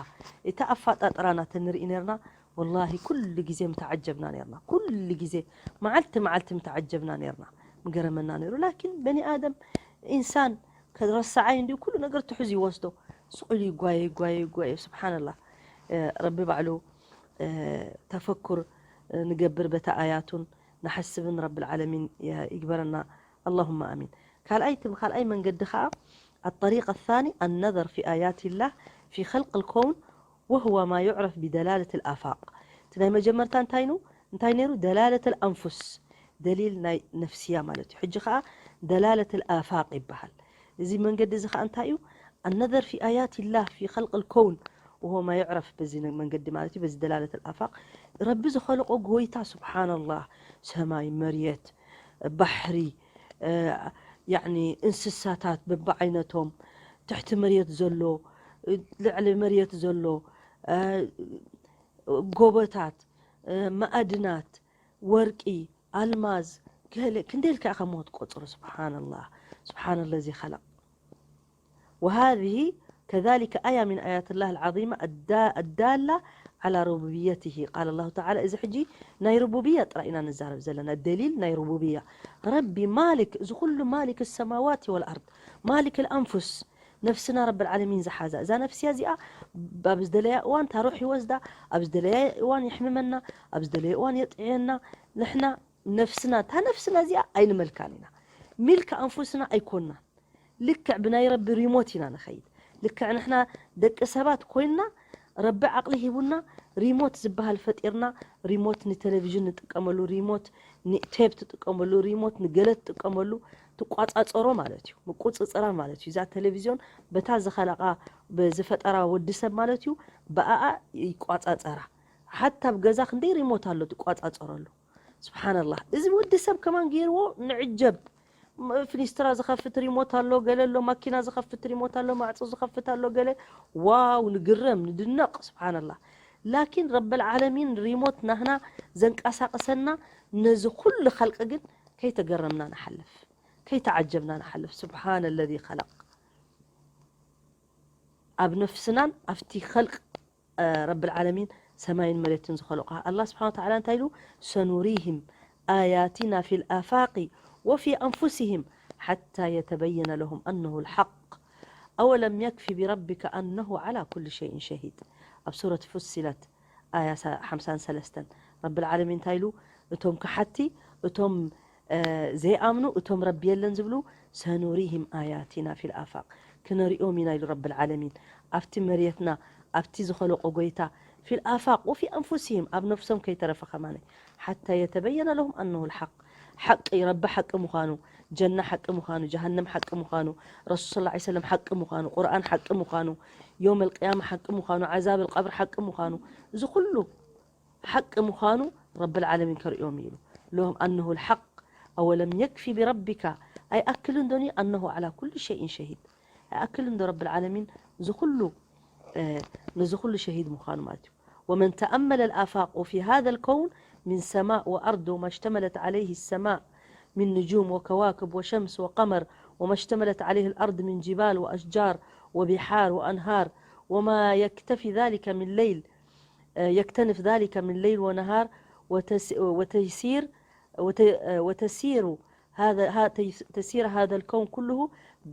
እቲ ኣፋጣጥራና ተንርኢ ነርና፣ ወላሂ ኩሉ ግዜ ምተዓጀብና ነርና። ኩሉ ግዜ፣ መዓልቲ መዓልቲ ምተዓጀብና ነርና። ምገረመና ነይሩ። ላኪን በኒ ኣደም፣ ኢንሳን፣ ከረስዓይ እንዲዩ ኩሉ ነገር ትሑዝ ይወስዶ። ስቕ ኢሉ ይጓየ፣ ይጓየ፣ ይጓየ። ስብሓንላህ። እ፣ ረቢ ባዕሉ፣ እ፣ ተፈኩር፣ እ፣ ንገብር በታ ኣያቱን ንሓስብን ረብል ዓለሚን የ-፣ ይግበረና። ኣላሁመ ኣሚን። ካልኣይ፣ እቲ ካልኣይ መንገዲ ኸዓ፣ الطريق الثاني النظر في آيات الله في خلق الكون وهو ما يعرف بدلالة الآفاق። እቲ ናይ መጀመርታ እንታይ ኑ-፣ እንታይ ነይሩ? ደላለተል ኣንፉስ፣ ደሊል ናይ ነፍስያ ማለት እዩ። ሕጂ ኸዓ ደላለተል ኣፋቅ ይበሃል። እዚ መንገዲ እዚ ኸዓ እንታይ እዩ? النظر في آيات الله في خلق الكون وهو ما يعرف በዚ ነ-፣ መንገዲ ማለት እዩ፣ በዚ ደላለተል ኣፋቅ ረቢ ዝኸለቆ ጎይታ ስብሓንላህ፣ ሰማይ፣ መርየት፣ ባሕሪ፣ እ፣ ያዕኒ እንስሳታት በብዓይነቶም፣ ትሕቲ መርየት ዘሎ፣ እ፣ ልዕሊ መርየት ዘሎ፣ እ፣ ጎቦታት፣ እ፣ መኣድናት፣ ወርቂ፣ ኣልማዝ፣ ገለ ክንደይ ኢልካ ኢኻ እሞ ትቆጽሮ? ስብሓንላህ፣ ስብሓን ለዚ ኸለቕ። وهذه كذلك آية من آيات الله العظيمة الدا-، الدالة على ربوبيته. قال الله تعالى، እዚ ሕጂ ናይ ሩቡብያ ጥራይ ኢና ንዛረብ ዘለና፣ ደሊል ናይ ሩቡብያ። ረቢ ማልክ፣ እዚ ኩሉ ማልክ ሰማዋት ወልኣርድ፣ ማልክ ልኣንፉስ፣ ነፍስና ረብል ዓለሚን ዝሓዛ። እዛ ነፍስያ እዚኣ ኣብ ዝደለያ እዋን ታሩሕ ይወስዳ፣ ኣብ ዝደለያ እዋን የሕምመና፣ ኣብ ዝደለያ እዋን የጥዕየና። ንሕና ነፍስና፣ እታ ነፍስና እዚኣ ኣይንመልካን ኢና። ሚልክ ኣንፉስና ኣይኮንናን። ልክዕ ብናይ ረቢ ሪሞት ኢና ንኸይድ። ልክዕ ንሕና ደቂ ሰባት ኮይንና፣ ረቢ ዓቕሊ ሂቡና፣ ሪሞት ዝበሃል ፈጢርና፣ ሪሞት ንቴሌቪዥን ንጥቀመሉ፣ ሪሞት ንቴፕ ትጥቀመሉ፣ ሪሞት ንገለ ትጥቀመሉ፣ ትቋጻጸሮ ማለት እዩ። ምቁጽጽራ ማለት እዩ። እዛ ቴሌቪዝዮን በታ ዝኸለቓ፣ ብ-፣ ዝፈጠራ ወዲ ሰብ ማለት እዩ፣ ብኣኣ ይቋጻጸራ። ሓታ ኣብ ገዛ ክንደይ ሪሞት ኣሎ ትቋጻጸረሉ። ስብሓንላህ። እዚ ወዲ ሰብ ከማን ገይርዎ ንዕጀብ። ም-፣ ፍኒስትራ ዝኸፍት ሪሞት ኣሎ፣ ገለ ኣሎ፣ ማኪና ዝኸፍት ሪሞት ኣሎ፣ ማዕጾ ዝኸፍት ኣሎ፣ ገለ። ዋው፣ ንግረም፣ ንድነቕ፣ ስብሓንላህ። ላኪን ረብል ዓለሚን ሪሞት ናህና ዘንቀሳቕሰና ነዚ ኩሉ ኸልቂ ግን ከይተገረምና ንሓልፍ፣ ከይተዓጀብና ንሓልፍ። ስብሓን ለዚ ኸለቕ። ኣብ ነፍስናን ኣብቲ ኸልቅ፣ እ፣ ረብል ዓለሚን ሰማይን መሬትን ዝኸለቑ። ኣላህ ስብሓን ወተዓላ እንታይ ኢሉ? سنريهم آياتنا في الآفاق وفي أنفسهم حتى يتبين لهم أنه الحق أولم يكف بربك أنه على كل شيء شهيد። ኣብ ሱረት ፉሲለት ኣያ ሳ-፣ ሓምሳን ሰለስተን ረብል ዓለሚን እንታይ ኢሉ? እቶም ከሓቲ፣ እቶም፣ እ፣ ዘይኣምኑ፣ እቶም ረቢ የለን ዝብሉ፣ سنريهم آياتنا في الآفاق፣ ክነሪኦም ኢና ኢሉ ረብል ዓለሚን። ኣብቲ መሬትና፣ ኣብቲ ዝኸለቆ ጎይታ፣ في الآفاق وفي أنفسهم፣ ኣብ ነፍሶም ከይተረፈ ከማን። حتى يتبين لهم أنه الحق፣ ሓቂ፣ ረቢ ሓቂ ምዃኑ፣ ጀና ሓቂ ምዃኑ፣ ጀሃነም ሓቂ ምዃኑ፣ ረሱል ሰለላሁ ዐለይሂ ወሰለም ሓቂ ምዃኑ፣ ቁርኣን ሓቂ ምዃኑ፣ የውመል ቅያማ ሓቂ ምዃኑ፣ ዓዛብል ቀብር ሓቂ ምዃኑ፣ እዚ ኩሉ ሓቂ ምዃኑ ረብል ዓለሚን ከርእዮም ኢሉ። لهم أنه الحق أولم يكف بربك، ኣይኣክልን ዶኒ؟ أنه على كل شيء شهيد، ኣይኣክልን ዶ ረብል ዓለሚን እዚ ኩሉ፣ እ፣ ነዚ ኩሉ ሸሂድ ምዃኑ ማለት እዩ። ومن تأمل الآفاق في هذا الكون من سماء وأرض وما اشتملت عليه السماء من نجوم وكواكب وشمس وقمر وما اشتملت عليه الأرض من جبال وأشجار وبحار وأنهار وما يكتفي ذلك من ليل، آه، يكتنف ذلك من ليل ونهار وتس-، وتيسير، وت-، آه، وتسير هذا، ها-، تيس-، تسير هذا الكون كله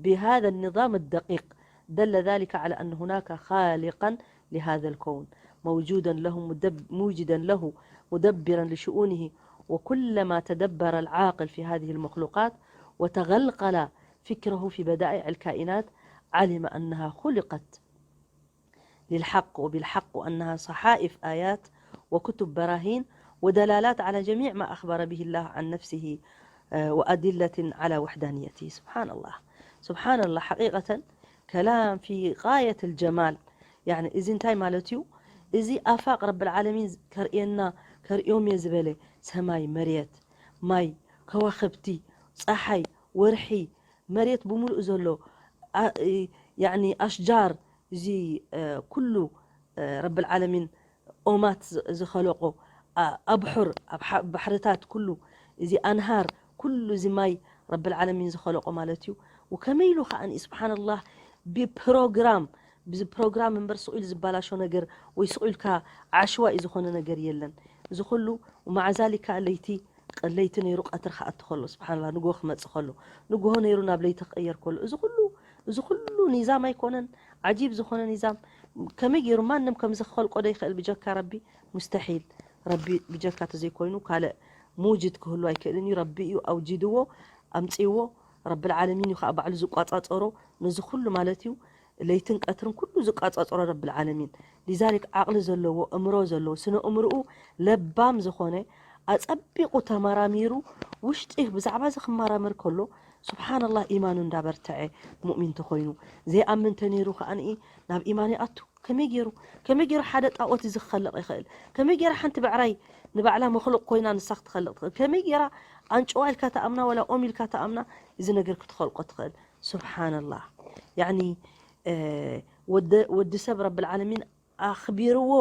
بهذا النظام الدقيق، دل ذلك على أن هناك خالقا لهذا الكون، موجودا له مدب-، موجدا له مدبرا لشؤونه، وكلما تدبر العاقل في هذه المخلوقات وتغلغل فكره في بدائع الكائنات علم أنها خلقت للحق وبالحق، وأنها صحائف آيات وكتب براهين ودلالات على جميع ما أخبر به الله عن نفسه، آه، وأدلة على وحدانيته. سبحان الله، سبحان الله، حقيقة كلام في غاية الجمال. يعني، እዚ እንታይ ማለት እዩ? እዚ ኣፋቅ ረብል ዓለሚን ከርእየና፣ ከርእዮም እየ ዝበለ፣ ሰማይ፣ መሬት፣ ማይ፣ ከዋኽብቲ፣ ፀሓይ፣ ወርሒ፣ መሬት ብምሉእ ዘሎ፣ ኣ-፣ እ፣ ያዕኒ ኣሽጃር፣ እዚ፣ እ፣ ኩሉ፣ እ፣ ረብል ዓለሚን ኦማት ዝ-፣ ዝኸለቆ፣ ኣ-፣ ኣብሑር፣ ኣብ ሓ-፣ ባሕርታት ኩሉ፣ እዚ ኣንሃር፣ ኩሉ እዚ ማይ፣ ረብል ዓለሚን ዝኸለቆ ማለት እዩ። ወከመይ ኢሉ ከዓኒ ስብሓንላህ ብፕሮግራም ብዚ ፕሮግራም እምበር ስቕ ኢሉ ዝባላሾ ነገር ወይ ስቕ ኢልካ ዓሽዋ እዩ ዝኾነ ነገር የለን። እዚ ኩሉ ወማዕዛሊካ ለይቲ ለይቲ ነይሩ ቀትሪ ክኣቲ ከሎ ስብሓንላ ንጎ ክመፅእ ከሎ ንጎሆ ነይሩ ናብ ለይቲ ክቕየር ከሎ እዚ ኩሉ እዚ ኩሉ ኒዛም ኣይኮነን። ዓጂብ ዝኾነ ኒዛም ከመይ ገይሩ ማንም ከምዚ ክኸልቆ ዶ ይኽእል ብጀካ ረቢ? ሙስተሒል። ረቢ ብጀካ ተዘይኮይኑ ካልእ ሙጅድ ክህሉ ኣይክእልን እዩ። ረቢ እዩ ኣውጂድዎ፣ ኣምፅዎ። ረብል ዓለሚን እዩ ከዓ ባዕሉ ዝቋፃፀሮ ነዚ ኩሉ ማለት እዩ። ለይትን ቀትርን ኩሉ ዝቋፃፀሮ ረብል ዓለሚን። ሊዛሊክ ዓቕሊ ዘለዎ እምሮ ዘለዎ ስነ እምርኡ ለባም ዝኾነ ኣፀቢቑ ተመራሚሩ ውሽጢ ብዛዕባ እዚ ክመራመር ከሎ ስብሓንላህ ኢማኑ እንዳበርተዐ ሙእሚን ተኾይኑ ዘይኣምን ተነይሩ ከዓንኢ ናብ ኢማን ይኣቱ። ከመይ ገይሩ ከመይ ገይሩ ሓደ ጣዖት እዚ ክኸልቕ ይኽእል? ከመይ ገይራ ሓንቲ ብዕራይ ንባዕላ መኽሉቕ ኮይና ንሳ ክትኸልቕ ትኽእል? ከመይ ገይራ ኣንጭዋ ኢልካ ተኣምና ወላ ኦም ኢልካ ተኣምና እዚ ነገር ክትኸልቆ ትኽእል? ስብሓንላህ። ያኒ ወዲ ሰብ ረብል ዓለሚን ኣኽቢርዎ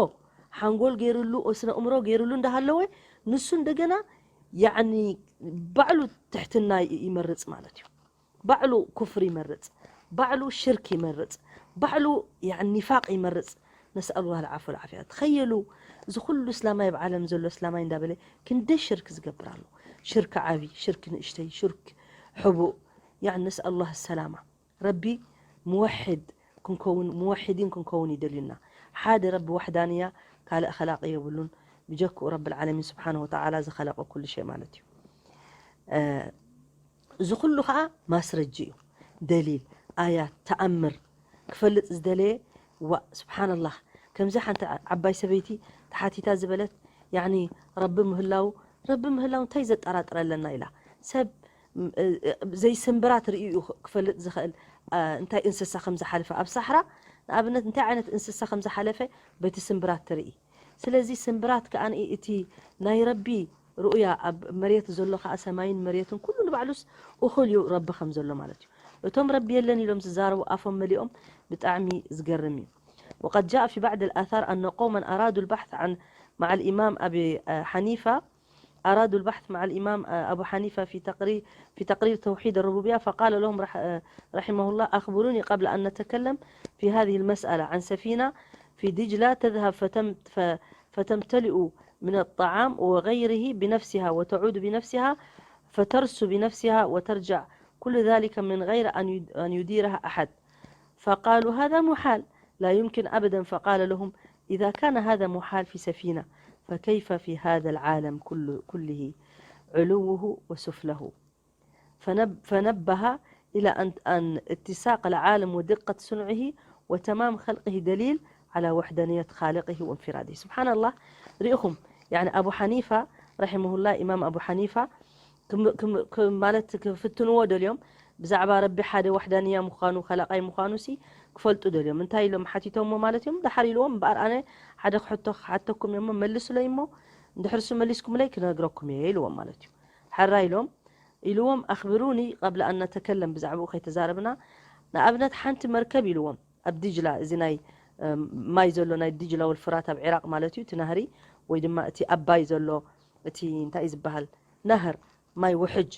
ሓንጎል ገይርሉ ስነ እምሮ ገይርሉ እንዳሃለወ ንሱ እንደገና ያኒ ባዕሉ ትሕትና ይመርፅ ማለት እዩ። ባዕሉ ኩፍር ይመርፅ፣ ባዕሉ ሽርክ ይመርፅ፣ ባዕሉ ያኒ ኒፋቅ ይመርፅ። ነስኣሉላህ ልዓፎ ልዓፍያ። ተኸየሉ እዚ ኩሉ እስላማይ ኣብ ዓለም ዘሎ እስላማይ እንዳበለ ክንደይ ሽርክ ዝገብር ኣሎ። ሽርክ ዓብይ፣ ሽርክ ንእሽተይ፣ ሽርክ ሕቡእ። ያኒ ነስኣሉላህ ሰላማ። ረቢ ሙወሕድ ክንከውን ሙወሕዲን ክንከውን ይደልዩና። ሓደ ረቢ ዋሕዳንያ ካልእ ኸላቂ የብሉን። ብጀክኡ ረብል ዓለሚን ስብሓን ወተዓላ ዝኸለቀ ኩሉ ሸይ ማለት እዩ። እዚ ኩሉ ከዓ ማስረጂ እዩ። ደሊል ኣያት ተኣምር ክፈልጥ ዝደለየ ዋ ስብሓንላህ። ከምዚ ሓንቲ ዓባይ ሰበይቲ ተሓቲታ ዝበለት ያኒ ረቢ ምህላው ረቢ ምህላው እንታይ ዘጠራጥረለና ኢላ ሰብ ዘይስምብራት ርእዩ ክፈልጥ ዝኽእል እንታይ እንስሳ ከም ዝሓለፈ ኣብ ሳሕራ ንኣብነት እንታይ ዓይነት እንስሳ ከም ዝሓለፈ በቲ ስምብራት ትርኢ። ስለዚ ስምብራት ከኣ እቲ ናይ ረቢ ሩእያ ኣብ መሬት ዘሎ ከኣ ሰማይን መሬትን ኩሉ ንባዕሉስ እኹል እዩ ረቢ ከም ዘሎ ማለት እዩ። እቶም ረቢ የለን ኢሎም ዝዛረቡ ኣፎም መሊኦም ብጣዕሚ ዝገርም እዩ። وقد جاء في بعض الآثار أن قوما أرادوا البحث عن مع الإمام أبي حنيفة أرادوا البحث مع الإمام أبو حنيفة في تقرير في تقرير توحيد الربوبية فقال لهم رح رحمه الله: أخبروني قبل أن نتكلم في هذه المسألة عن سفينة في دجلة تذهب فتم فتمتلئ من الطعام وغيره بنفسها وتعود بنفسها فترس بنفسها وترجع كل ذلك من غير أن أن يديرها أحد. فقالوا: هذا محال، لا يمكن أبدا. فقال لهم: إذا كان هذا محال في سفينة، فكيف في هذا العالم كله، كله علوه وسفله؟ فنب فنبه إلى أن أن اتساق العالم ودقة صنعه وتمام خلقه دليل على وحدانية خالقه وانفراده. سبحان الله. رئيكم يعني أبو حنيفة رحمه الله، إمام أبو حنيفة ማለት ክፍትንዎ ደልዮም ብዛዕባ ረቢ ሓደ ዋሕዳንያ ምዃኑ ከላቃይ ምዃኑ ሲ ክፈልጡ ደልዮም እንታይ ኢሎም ሓቲቶሞ ማለት እዮም። ዳሓር ኢልዎም እምበኣር ኣነ ሓደ ክሕቶ ክሓተኩም እሞ መልሱለይ እሞ እንድሕርሱ መሊስኩምለይ ክነግረኩም እየ ኢልዎም ማለት እዩ። ሓራ ኢሎም ኢልዎም ኣኽብሩኒ ቀብለ ኣን ነተከለም ብዛዕባኡ ከይተዛረብና ንኣብነት ሓንቲ መርከብ ኢልዎም ኣብ ድጅላ እዚ ናይ ማይ ዘሎ ናይ ድጅላ ወልፍራት ኣብ ዒራቅ ማለት እዩ እቲ ናህሪ ወይ ድማ እቲ ኣባይ ዘሎ እቲ እንታይ ዝበሃል ነህር ማይ ውሕጅ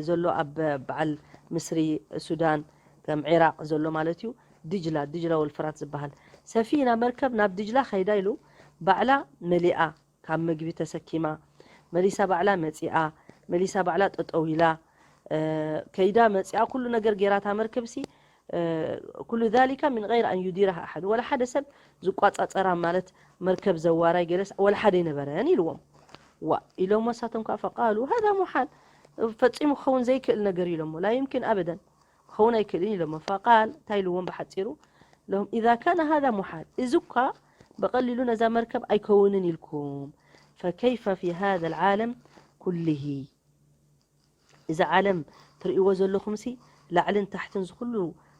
ዘሎ ኣብ በዓል ምስሪ ሱዳን ከም ዒራቅ ዘሎ ማለት እዩ። ድጅላ ድጅላ ወልፍራት ዝበሃል ሰፊና መርከብ ናብ ድጅላ ከይዳ ኢሉ ባዕላ መሊኣ ካብ ምግቢ ተሰኪማ መሊሳ ባዕላ መፂኣ መሊሳ ባዕላ ጠጠው ኢላ ከይዳ መፂኣ ኩሉ ነገር ጌራታ መርከብሲ ኩሉ ذلك من غير أن يديرها أحد ولا ሓደ ሰብ ዝቋፃፀራ ማለት መርከብ ዘዋራይ ገለስ ወላ ሓደ ኣይነበረን ኢልዎም። ዋ ኢሎሞ ንሳቶም ከዓ فقالوا هذا محال ፈፂሙ ክኸውን ዘይክእል ነገር ኢሎሞ لا يمكن أبدا ክኸውን ኣይክእልን ኢሎሞ فقال እንታይ ኢልዎም ብሓፂሩ لهم إذا كان هذا محال እዚ እኳ ብቐሊሉ ነዛ መርከብ ኣይከውንን ኢልኩም فكيف في هذا العالم كله እዚ ዓለም ትርእይዎ ዘለኹምሲ ላዕልን ታሕትን ዝኩሉ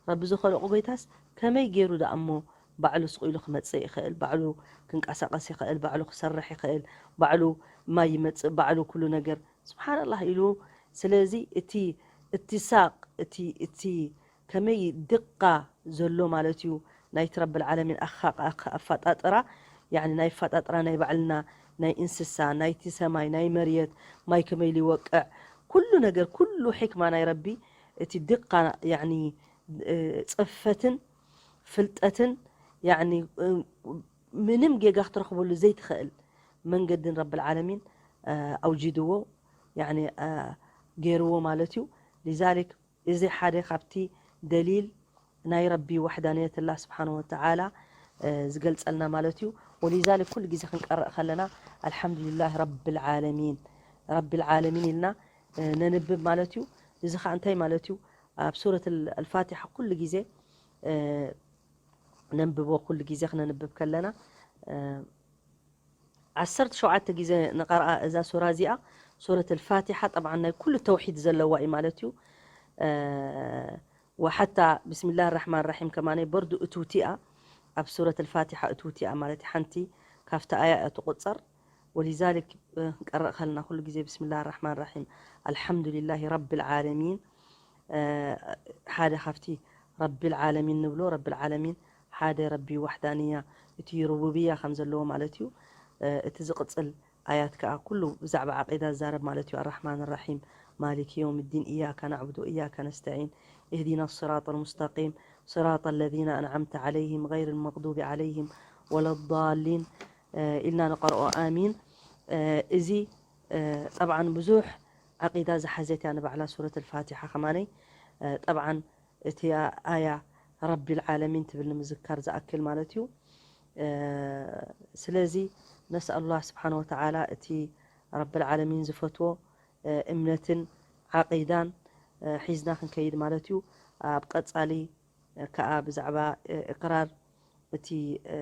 ረቢ ዝኸለቁ ጎይታስ ከመይ ገይሩ ደኣ እሞ ባዕሉ ስቕ ኢሉ ክመጽእ ይኽእል፣ ባዕሉ ክንቀሳቐስ ይኽእል፣ ባዕሉ ክሰርሕ ይኽእል፣ ባዕሉ ማይ ይመጽእ፣ ባዕሉ ኩሉ ነገር ስብሓንላህ ኢሉ። ስለዚ እቲ እትሳቕ እቲ እቲ ከመይ ድቃ ዘሎ ማለት እዩ ናይቲ ረብል ዓለሚን ኣፋጣጥራ ያኒ ናይ ኣፋጣጥራ ናይ ባዕልና ናይ እንስሳ ናይቲ ሰማይ ናይ መርየት ማይ ከመይ ኢሉ ይወቅዕ ኩሉ ነገር፣ ኩሉ ሕክማ ናይ ረቢ፣ እቲ ድቃ፣ ያኒ፣ እ፣ ጽፈትን ፍልጠትን፣ ያኒ፣ እ፣ ምንም ጌጋ ክትረኽበሉ ዘይትኽእል መንገድን ረብል ዓለሚን፣ እ፣ ኣውጂድዎ፣ ያኒ፣ እ፣ ገይርዎ ማለት እዩ። ሊዛሊክ እዚ ሓደ ካብቲ ደሊል ናይ ረቢ ዋሕዳንየት ኣላህ ስብሓን ወተዓላ፣ እ፣ ዝገልጸልና ማለት እዩ። ወሊዛሊክ ኩሉ ግዜ ክንቀርእ ከለና ኣልሓምዱሊላህ ረብል ዓለሚን፣ ረብል ዓለሚን ኢልና፣ እ፣ ነንብብ ማለት እዩ። እዚ ኸዓ እንታይ ማለት እዩ? ኣብ ሱረት ኣል-፣ ኣልፋቲሓ ኩሉ ግዜ፣ እ፣ ነንብቦ፣ ኩሉ ግዜ ክነንብብ ከለና፣ እ፣ ዓሰርተ ሸውዓተ ግዜ ንቐርኣ እዛ ሱራ እዚኣ፣ ሱረት ኣልፋቲሓ። ጠብዓን ናይ ኩሉ ተውሒድ ዘለዋ እዩ ማለት እዩ። እ፣ ወሓታ ብስሚላህ ራሕማን ራሒም ከማነይ በርዱ እትውቲ እያ። ኣብ ሱረት ኣልፋቲሓ እትውቲ እያ ማለት እዩ። ሓንቲ ካብቲ ኣያ እያ ትቑጸር። ወሊዛሊክ፣ እ፣ ክንቀርእ ከለና ኩሉ ግዜ ብስሚላህ ራሕማን ራሒም፣ ኣልሓምዱሊላሂ ረብል ዓለሚን፣ እ፣ ሓደ ካብቲ ረብል ዓለሚን ንብሎ፣ ረብል ዓለሚን ሓደ ረቢ ዋሕዳንያ፣ እቲ ሩቡብያ ከም ዘለዎ ማለት እዩ። እ፣ እቲ ዝቕጽል ኣያት ከኣ ኩሉ ብዛዕባ ዓቂዳ ዝዛረብ ማለት እዩ። ኣራሕማን ራሒም፣ ማሊክ የውም ዲን፣ ኢያከ ናዕቡዱ ወኢያከ ነስተዒን፣ ኢህዲና ስራጠል ሙስተቂም፣ ስራጠ ለዚነ ኣንዓምተ ዓለይሂም፣ ገይር ልመግዱቢ ዓለይሂም ወለዳሊን፣ እ፣ ኢልና ንቐርኦ። ኣሚን። እ፣ እዚ፣ እ፣ ጠብዓን ብዙሕ ዓቂዳ ዝሓዘት እያ ንባዕላ ሱረት ኣልፋቲሓ ከማነይ። እ፣ ጠብዓን እቲ ኣያ ረቢል ዓለሚን ትብል ንምዝካር ዝኣክል ማለት እዩ። እ፣ ስለዚ ነስኣሉላህ ስብሓነ ወተዓላ እቲ ረብል ዓለሚን ዝፈትዎ፣ እ፣ እምነትን ዓቂዳን፣ እ፣ ሒዝና ክንከይድ ማለት እዩ። ኣብ ቀጻሊ ከኣ ብዛዕባ፣ እ፣ እቅራር እቲ፣ እ፣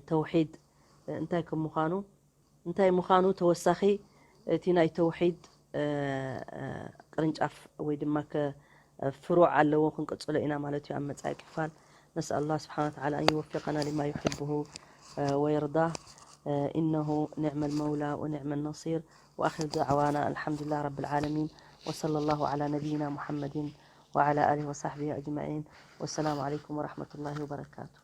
ተውሒድ፣ እ፣ እንታይ ከም ምዃኑ፣ እንታይ ምዃኑ ተወሳኺ እቲ ናይ ተውሒድ፣ እ፣ እ፣ ቅርንጫፍ ወይ ድማ ከ-፣ እ፣ ፍሩዕ ኣለዎ፣ ክንቅጽሎ ኢና ማለት እዩ ኣብ መጻኢ ክፋል። نسأل الله سبحانه وتعالى أن يوفقنا لما يحبه، እ፣ ويرضاه، እ، إنه نعم المولى ونعم النصير، وآخر دعوانا الحمد لله رب العالمين، وصلى الله على نبينا محمد وعلى آله وصحبه أجمعين، والسلام عليكم ورحمة الله وبركاته.